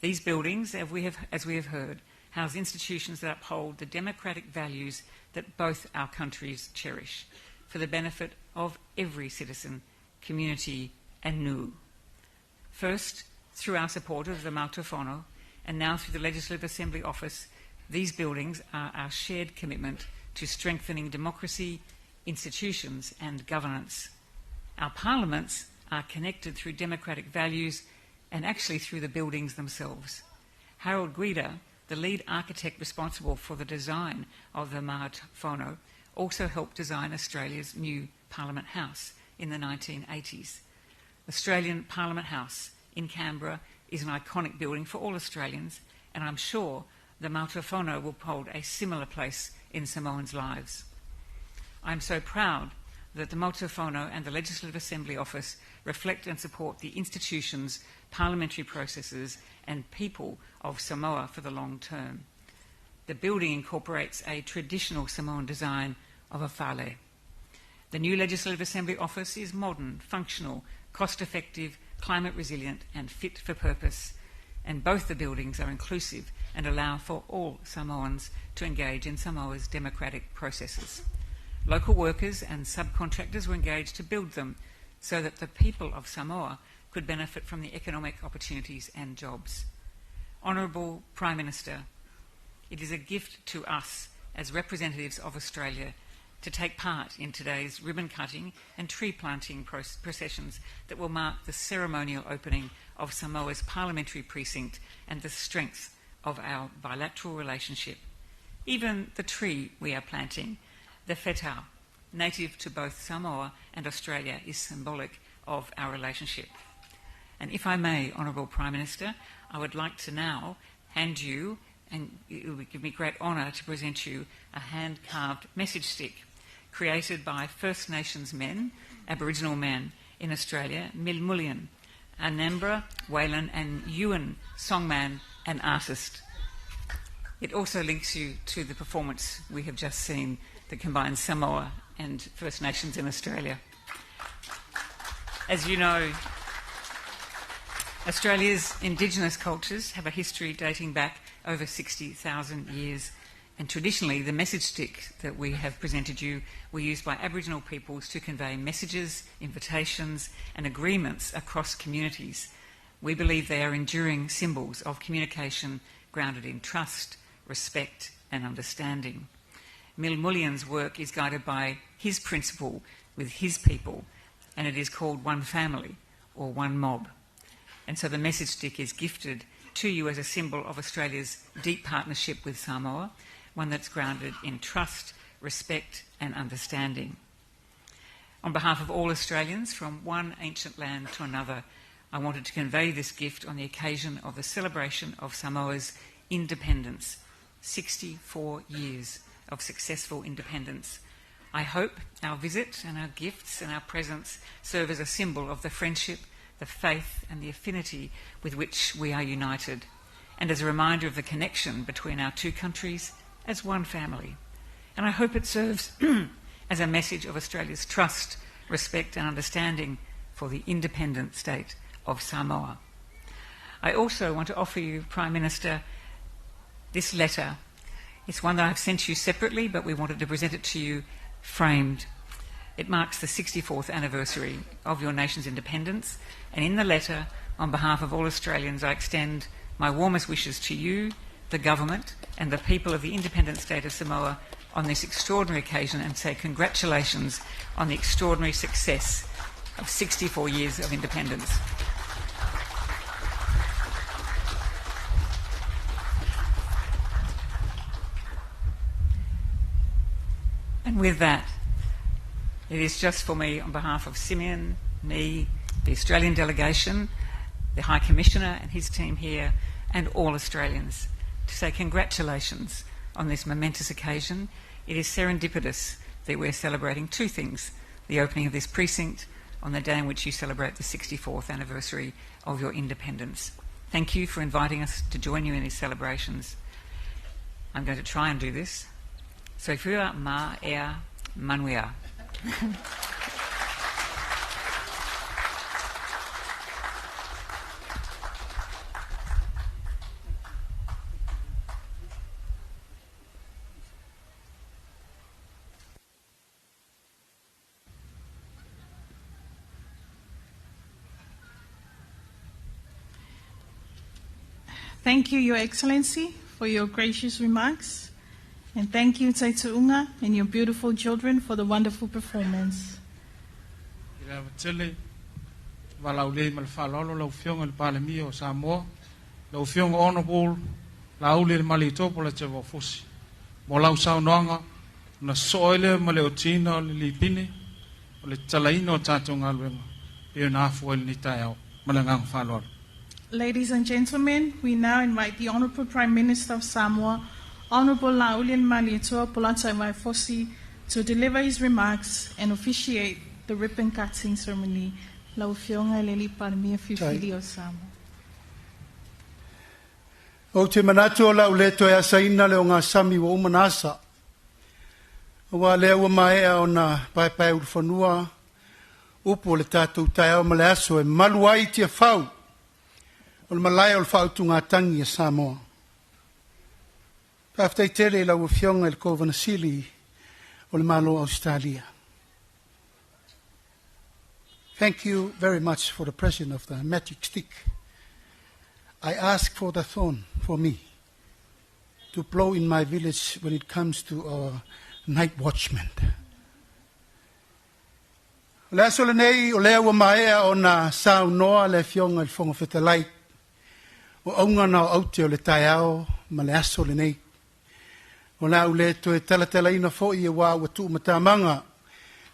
These buildings, as we have heard, house institutions that uphold the democratic values that both our countries cherish for the benefit of every citizen, community and nu. First, through our support of the Maota Fono, and now through the Legislative Assembly Office, These buildings are our shared commitment to strengthening democracy, institutions, and governance. Our parliaments are connected through democratic values and actually through the buildings themselves. Harold Guida, the lead architect responsible for the design of the Maota Fono, also helped design Australia's new Parliament House in the 1980s. Australian Parliament House in Canberra is an iconic building for all Australians, and I'm sure the Maota Fono will hold a similar place in Samoans' lives. I'm so proud that the Maota Fono and the Legislative Assembly Office reflect and support the institutions, parliamentary processes, and people of Samoa for the long term. The building incorporates a traditional Samoan design of a fale. The new Legislative Assembly office is modern, functional, cost effective, climate resilient, and fit for purpose. And both the buildings are inclusive and allow for all Samoans to engage in Samoa's democratic processes. Local workers and subcontractors were engaged to build them so that the people of Samoa could benefit from the economic opportunities and jobs. Honourable Prime Minister, it is a gift to us as representatives of Australia to take part in today's ribbon cutting and tree planting processions that will mark the ceremonial opening of Samoa's parliamentary precinct and the strength of our bilateral relationship. Even the tree we are planting, the whetau, native to both Samoa and Australia, is symbolic of our relationship. And if I may, Honourable Prime Minister, I would like to now hand you, and it would give me great honour to present you, a hand carved message stick created by First Nations men, Aboriginal men in Australia, Milmullian, Anambra, Wayland, and Yuin songman and artist. It also links you to the performance we have just seen that combines Samoa and First Nations in Australia. As you know, Australia's Indigenous cultures have a history dating back over 60,000 years. And traditionally, the message stick that we have presented you were used by Aboriginal peoples to convey messages, invitations, and agreements across communities. We believe they are enduring symbols of communication grounded in trust, respect, and understanding. Milmullian's work is guided by his principle with his people, and it is called One Family or One Mob. And so the message stick is gifted to you as a symbol of Australia's deep partnership with Samoa, one that's grounded in trust, respect, and understanding. On behalf of all Australians from one ancient land to another, I wanted to convey this gift on the occasion of the celebration of Samoa's independence 64 years of successful independence. I hope our visit and our gifts and our presence serve as a symbol of the friendship, the faith, and the affinity with which we are united, and as a reminder of the connection between our two countries as one family. And I hope it serves as a message of Australia's trust, respect, and understanding for the independent state of Samoa. I also want to offer you, Prime Minister, this letter. It's one that I've sent you separately, but we wanted to present it to you framed. It marks the 64th anniversary of your nation's independence, and in the letter, on behalf of all Australians, I extend my warmest wishes to you, the government, and the people of the independent state of Samoa on this extraordinary occasion and say congratulations on the extraordinary success of 64 years of independence. And with that, it is just for me, on behalf of Simeon, me, the Australian delegation, the High Commissioner and his team here, and all Australians, to say congratulations on this momentous occasion. It is serendipitous that we're celebrating two things the opening of this precinct on the day in which you celebrate the 64th anniversary of your independence. Thank you for inviting us to join you in these celebrations. I'm going to try and do this. Soifua ma ea manuia. Thank you, Your Excellency, for your gracious remarks. And thank you, Taitu'uga, and your beautiful children for the wonderful performance. I le ava tele, valaaulia ma le faaaloalo lau Afioga i le Palemia o Samoa, lau Afioga Honorable Laaulialemalietoa Polataivao Fosi. Mo lau saunoaga, na sosoo ai lea ma le otiina o le lipine, o le tatalaina o tatou galuega, e pei ona afua ai lenei taeao. Ma le agaga faaaloalo. Ladies and gentlemen, we now invite the Honorable Prime Minister of Samoa, Honorable Laaulialemalietoa Polataivao Fosi, to deliver his remarks and officiate the ribbon cutting ceremony. Lau Afioga i le Palemia filifili o Samoa. Ou te manatu o le a ou le toe asaina le ogasami ua uma ona asa. Aua lea ua maea ona paepaeulufanua upu o le tatou taeao ma le aso e malu ai Tiafau o le malae o le faautugatagi a Samoa. Faafetai tele i lau Afioga i le Kovana Sili o le Malo Ausetalia. Thank you very much for the present of the magic stick. I ask for the thorn for me to blow in my village when it comes to our night watchman. O le aso lenei o lea ua maea ona saunoa le Afioga i le Fofoga Fetalai o auga na o aute o le taeao ma le aso lenei. O le a ou le toe talatalaina foi aua ua tuumatamaga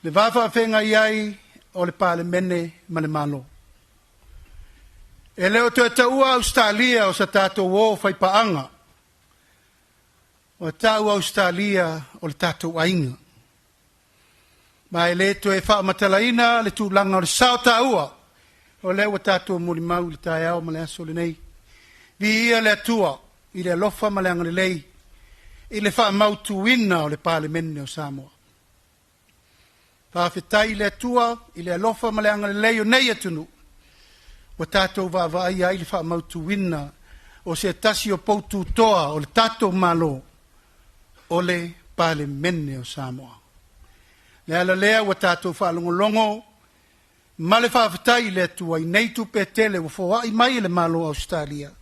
le va faafeagai ai o le Palemene ma le Malo. E le o toe taua Ausetalia o sa tatou o faipaaga, o tau Ausetalia o le tatou aiga. Ma e le toe faamatalaina le tulaga o le sao taua o lea ua tatou molimau i le taeao ma le aso lenei. Viia le Atua i le alofa ma le agalelei i le faamautuina o le Palemene o Samoa. Faafetai i le Atua i le alofa ma le agalelei o nei atunuu ua tatou vaavaaia ai le faamautuina o se tasi o poututoa o le tatou Malo o le Palemene o Samoa. Le ala lea ua tatou faalogologo ma le faafetai i le Atua i nei tupe tele ua foai mai e le Malo o Ausetalia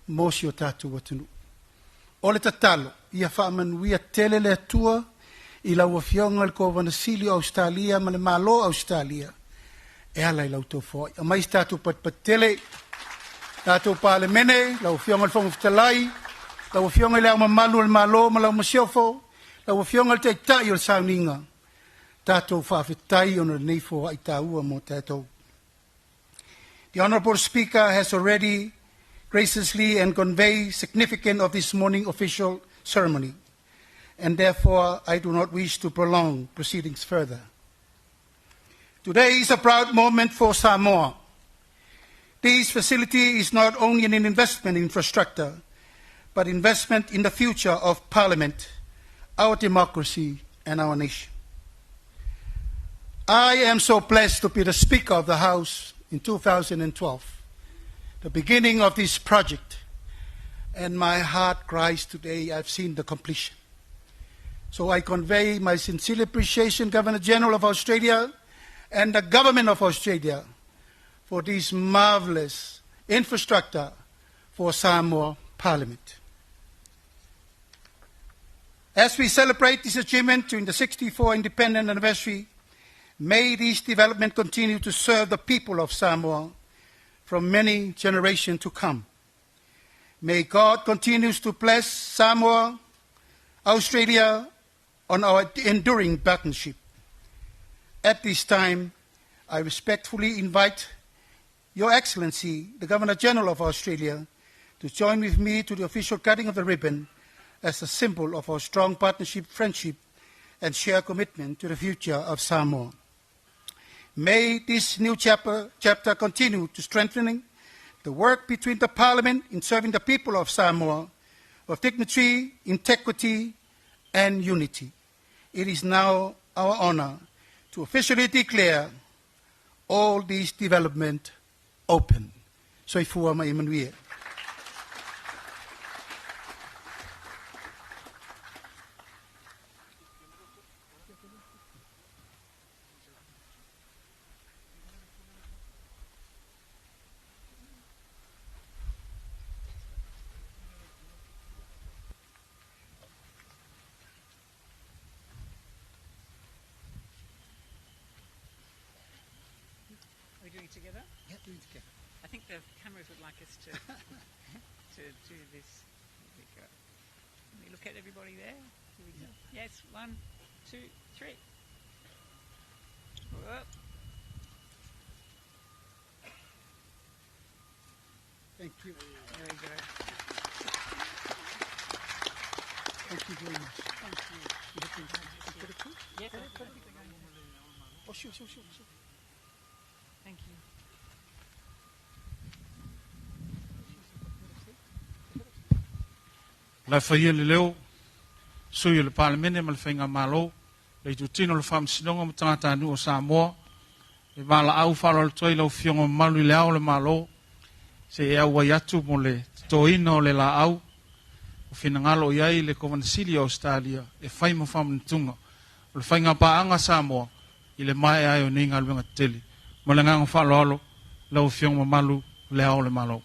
mo si o tatou atunuu. O le tatalo, ia faamanuia tele le Atua i lau Afioga i le Kovana Sili o Ausetalia ma le Malo o Ausetalia e ala i la outou foai. Aumai se tatou patipati tele, tatou Palemene, lau Afioga i le Fofoga Fetalai, lau Afioga i le Ao Mamalu o le Malo ma lau Masiofo, lau Afioga i le Taitai o le Sauniga, tatou faafetai ona o lenei foai taua mo tatou. The Honorable Speaker has already graciously and conveyed significance of this morning official ceremony, and therefore I do not wish to prolong proceedings further. Today is a proud moment for Samoa. This facility is not only an investment in infrastructure, but investment in the future of Parliament, our democracy, and our nation. I am so blessed to be the Speaker of the House in 2012, the beginning of this project, and my heart cries today I've seen the completion. So I convey my sincere appreciation, Governor General of Australia and the Government of Australia, for this marvelous infrastructure for Samoa Parliament. As we celebrate this achievement during the 64th independent anniversary, may this development continue to serve the people of Samoa from many generations to come. May God continue to bless Samoa, Australia, on our enduring partnership. At this time, I respectfully invite Your Excellency, the Governor General of Australia, to join with me to the official cutting of the ribbon as a symbol of our strong partnership, friendship, and shared commitment to the future of Samoa. May this new chapter continue to strengthening the work between the Parliament in serving the people of Samoa of dignity, integrity, and unity. It is now our honor to officially declare all these development open. Soifua ma ia manuia. doing it together? Yeah, do it together. I think the cameras would like us to to do this. Here we go. Can we look at everybody there? Here we go. Yes, 1, 2, 3. Whoop. Thank you. There we go. Thank you very much. Thank you. You have been, you got it too? Yes, Oh, sure. Thank you. La faia le leo, sui o le Palemene ma le Faigamalo, le itutino o le Faamasinoga ma Tagatanuu o Samoa, e valaau faaaloalo ai lau Afioga mamalu i le Ao o le Malo, se e auai atu mo le totoina o le laau, o finagalo i ai le Kovana Sili o Ausetalia e fai ma faamanatuga o le faigapaaga Samoa i le maea ai o nei galuega tetele. Ma le agaga faaaloalo lau Afioga mamalu le Ao o le Malo.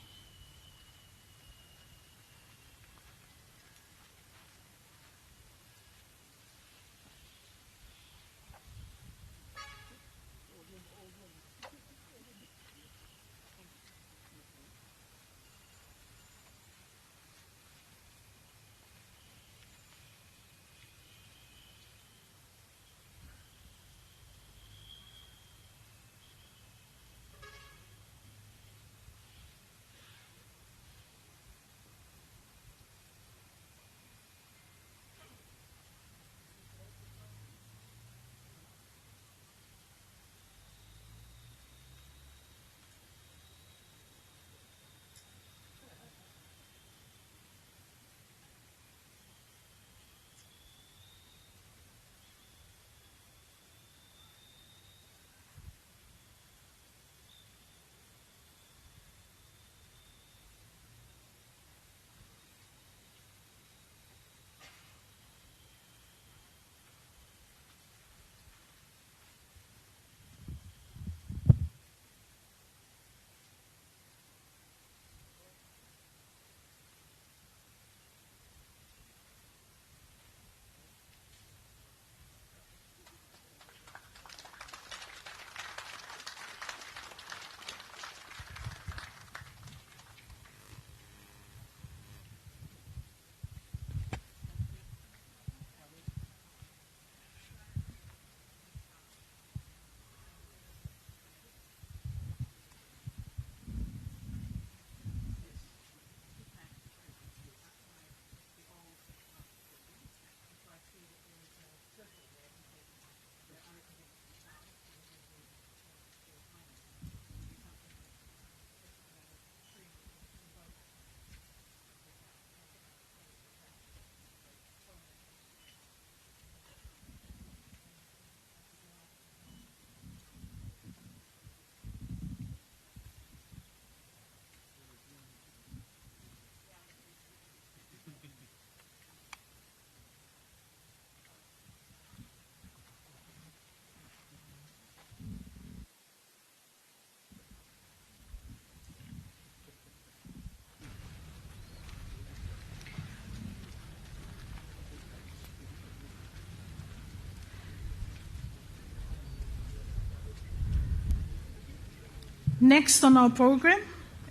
Next on our program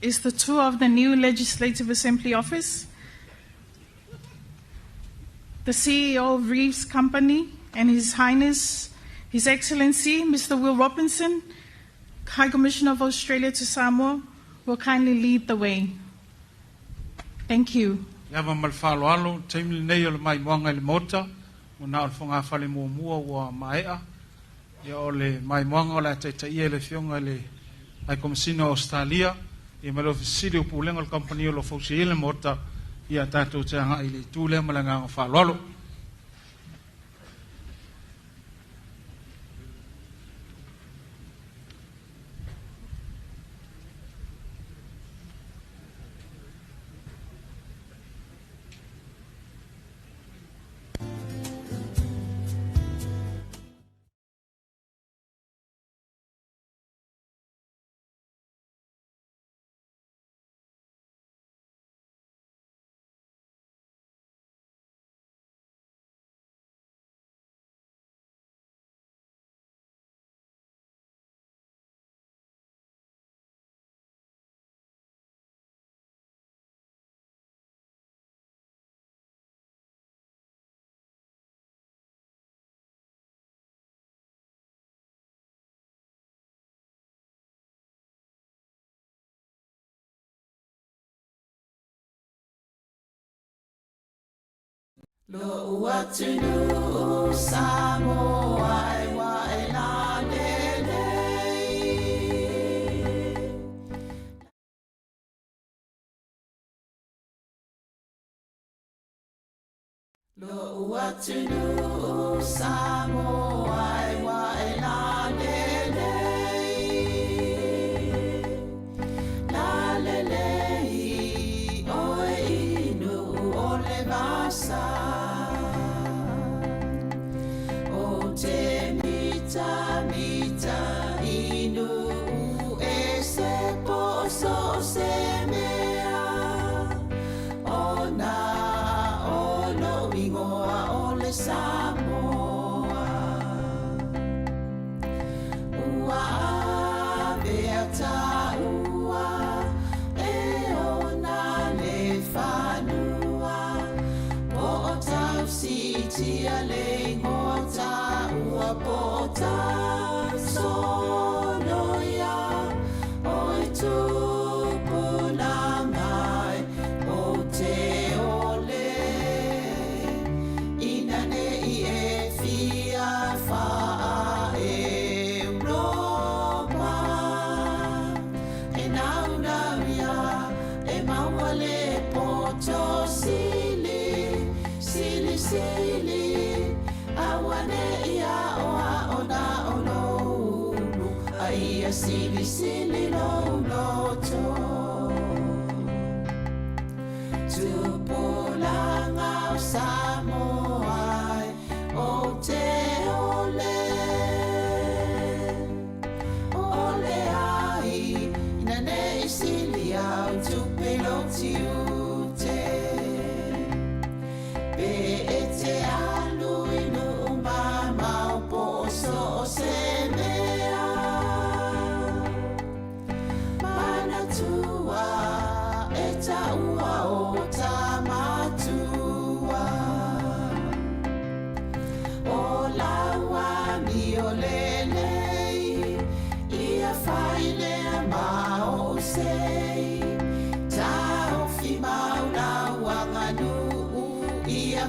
is the tour of the new Legislative Assembly office. The CEO of Reeves Company and His Highness, His Excellency, Mr. Will Robinson, High Commissioner of Australia to Samoa, will kindly lead the way. Thank you. Le ava ma le faaaloalo, taimi lenei o le maimoaga i le Maota, ua na o le fogafale muamua ua maea. Ia o le maimoaga o le a taitaia e le Afioga i le High Komesina o Ausetalia, ia ma le Ofisa Sili o Pulega o le Kamupani o lo o fausia ai le Maota, ia tatou te agai i le itu lea ma le agaga faaaloalo. Lo'u atunuu Samoa e ua e lalelei. Lo'u atunuu Samoa e ua e lalelei. Lalelei oe i nuu o le vasa. O te mita mita i nuu e se po so se mea. O na o lou igoa o le Samoa. Ua avea taua e ona le fanua. Po o tau siitia le igoa taua po o tau soloia. Oi tupulaga e o te ole. Ina nei e fia faa-Europa. E naunau ia e maua le poto sili, sili sili. Aua nei aoao na o lou ulu, a ia sili sili lou loto. Tupulaga o Samoa e o te ole. Ole ai, ina nei sili au tupe lou tiute. Pe e te alu i nuu mamao po o so o se mea. Manatua e taua o ta matua. O lau amio lelei, ia fai lea ma ou sei. Taofi mau lau aganuu, ia